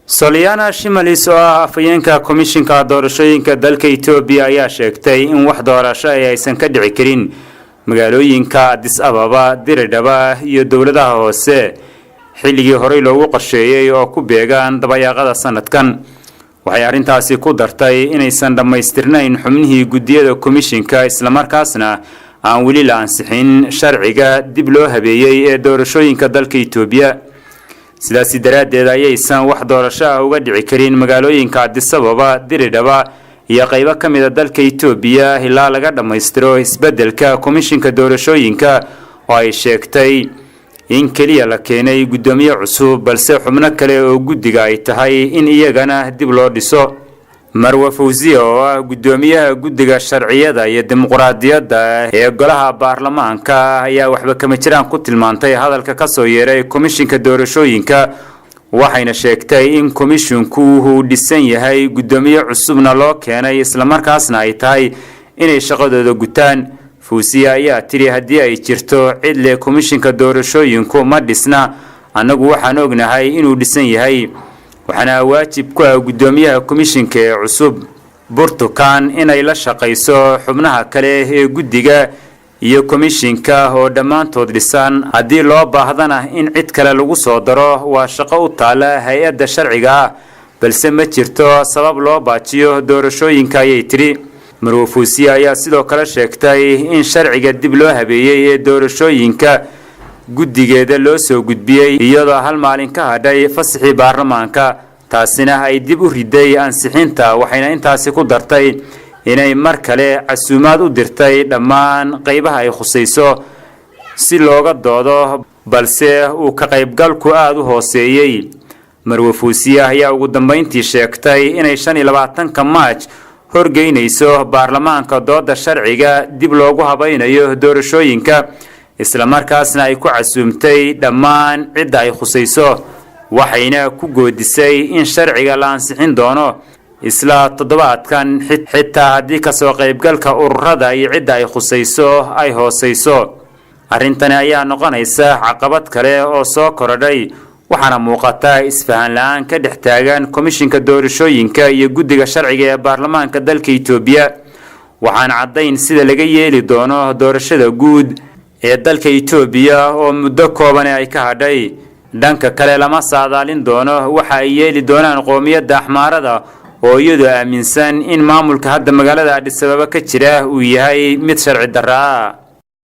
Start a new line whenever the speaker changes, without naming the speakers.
Solyana Shimalis oo ah afhayeenka komishinka doorashooyinka dalka Itoobiya ayaa sheegtay in wax doorasho ay aysan ka dhici karin magaalooyinka Adis Ababa, Diridhaba iyo dowladaha hoose xilligii horey loogu qorsheeyey oo ku beegaan dabayaaqada sanadkan. Waxay arrintaasi ku dartay inaysan dhammaystirnayn xubnihii guddiyada komishinka, islamarkaasna aan weli la ansixin sharciga dib loo habeeyey ee doorashooyinka dalka Itoobiya. Sidaasi daraaddeed ayaysan wax doorasho ah uga dhici karin magaalooyinka Adisababa, Diridhaba iyo qaybo ka mid a dalka Itoobiya ilaa laga dhammaystiro isbeddelka komishinka doorashooyinka, oo ay sheegtay in keliya la keenay guddoomiye cusub, balse xubno kale oo guddiga ay tahay in iyagana dib loo dhiso. Marwe Fawsiya oo ah guddoomiyaha guddiga sharciyada iyo dimuqraadiyadda ee golaha baarlamaanka ayaa waxba kama jiraan ku tilmaantay hadalka kasoo yeeray komishinka doorashooyinka, waxayna sheegtay in komishinku uu dhisan yahay, guddoomiye cusubna loo keenay, islamarkaasna ay tahay inay shaqadooda gutaan. Fawsiya ayaa tidhi: "Haddii ay jirto cid leh komishinka doorashooyinku ma dhisna, annagu waxaan ognahay inuu dhisan yahay, waxaana waajib ku ah guddoomiyaha komishinka ee cusub Burtukan inay la shaqayso xubnaha kale ee guddiga iyo komishinka oo dhammaantood dhisan. Haddii loo baahdana in cid kale lagu soo daro waa shaqo u taala hay-adda sharciga ah, balse ma jirto sabab loo baajiyo doorashooyinka," ayay tidhi. Marwe Fuusiya ayaa sidoo kale sheegtay in sharciga dib loo habeeyey ee doorashooyinka guddigeeda loo soo gudbiyey iyadoo hal maalin ka hadhay fasaxii baarlamaanka, taasina ay dib u riday ansixinta. Waxayna intaasi ku dartay inay mar kale casuumaad u dirtay dhammaan qaybaha ay khusayso si looga doodo, balse uu ka qaybgalku aada u hooseeyey. Marwe Fuusiya ayaa ugu dambeyntii sheegtay inay 25-ka Maaj horgeynayso baarlamaanka dooda sharciga dib loogu habaynayo doorashooyinka, islamarkaasna ay ku casuumtay dhammaan cidda ay khusayso. Waxayna ku goodisay in sharciga la ansixin doono isla toddobaadkan, xitaa haddii kasoo qaybgalka ururada iyo cidda ay khusayso ay hoosayso. Arrintani ayaa noqonaysa caqabad kale oo soo korodhay, waxaana muuqata isfahan la-aan ka dhex taagan komishinka doorashooyinka iyo guddiga sharciga ee baarlamaanka dalka Itoobiya. Waxaan caddayn sida laga yeeli doono doorashada guud ee dalka Itoobiya oo muddo kooban ay ka hadhay. Dhanka kale, lama saadaalin doono waxa ay yeeli doonaan qoomiyadda Axmaarada oo iyadu aaminsan in maamulka hadda magaalada Adhisababa ka jira uu yahay mid sharci darraa.